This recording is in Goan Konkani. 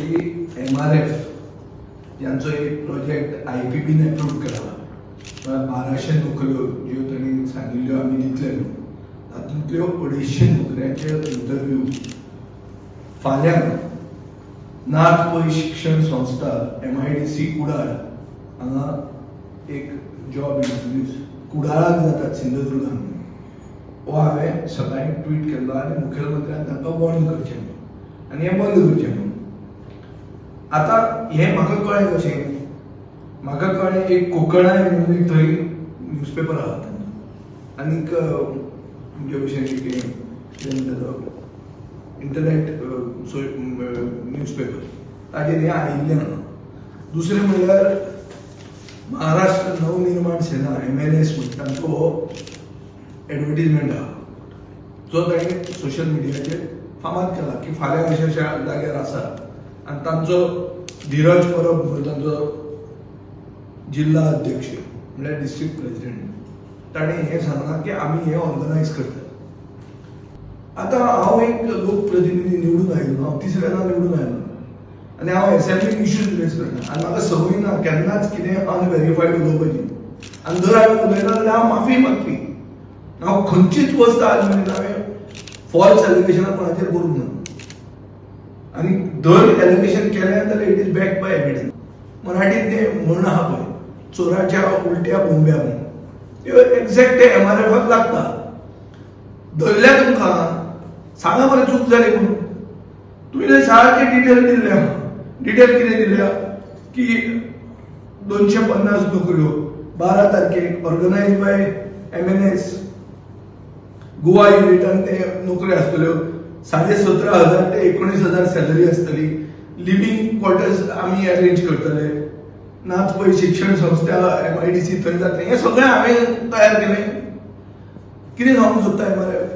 की MRF यांचो एक प्रोजेक्ट IPB न अप्रूव्ह केला. 1200 नोकऱ्यो ज्यो तांणी सांगिल्ल्यो आमी दितले म्हणून, तातूंतल्यो 250 नोकऱ्यांचे इंटरव्यू फाल्यां नाथ पै शिक्षण संस्था MIDC Kudal हांगा एक जॉब इंटरव्यूज कुडाळाक जातात, सिंधुदुर्गान. हो हांवें सकाळीं ट्वीट केल्लो आनी मुखेलमंत्र्यान तांकां वॉर्न करचें म्हणून आनी हें बंद करचें म्हणून. आतां हें म्हाका कळ्ळें कशें? म्हाका कळ्ळें एक कोकणाय म्हणून एक थंय न्यूजपेपर आहा तांचो, आनीक तुमचे भशेन कितें म्हणटा तो इंटरनेट न्यूजपेपर, ताजेर हें आयिल्लें आहा. दुसरें म्हणल्यार महाराष्ट्र नवनिर्माण सेना MNS म्हणटा तांचो हो एडवर्टीजमेंट आहा, जो तांणी सोशल मिडियाचेर फामाद केला की फाल्यां अशा अशा जाग्यार आसा. आनी तांचो धीरज परब म्हणून तांचो जिल्हा अध्यक्ष म्हणल्यार डिस्ट्रिक्ट प्रेसिडेंट, ताणें हें सांगलां की आमी हें ऑर्गनायज करतात. आतां हांव एक लोकप्रतिनिधी निवडून आयलो, हांव तिसऱ्यांदा निवडून आयलो आनी हांव एसेंब्लीक इश्यूज रेज करता आनी म्हाका संवय ना केन्नाच कितें अनवेरीफायड उलोवपाची. आनी जर हांवें उलयला जाल्यार हांव माफी मागपी. हांव खंयचीच वस्त आज मेरेन हांवें फॉल्स एलिगेशनां कोणाचेर करूंक ना, आनी जर एलिगेशन केलें जाल्यार it is backed by evidence. मराठीत तें म्हण आहा पळय, चोराच्या उलट्या बोंब्या म्हणून, त्यो एक्झॅक्ट MRFाक लागता. धरल्या तुमकां, सांगा मरे चूक जाली म्हणून. तुवें शाळाचे डिटेल दिल्ले आहा. डिटेल कितें दिल्या की 250 नोकऱ्यो 12 तारखेक ऑर्गनायज बाय MNS Goa युनिटान ते नोकऱ्यो आसतल्यो. 17,500 ते 19,000 सॅलरी आसतली. लिव्हिंग क्वॉर्टर्स आमी अरेंज करतले. नाथ पै शिक्षण संस्था MIDC थंय जातलें. हें सगळें हांवें तयार केलें. कितें सांगूंक सोदता MRF?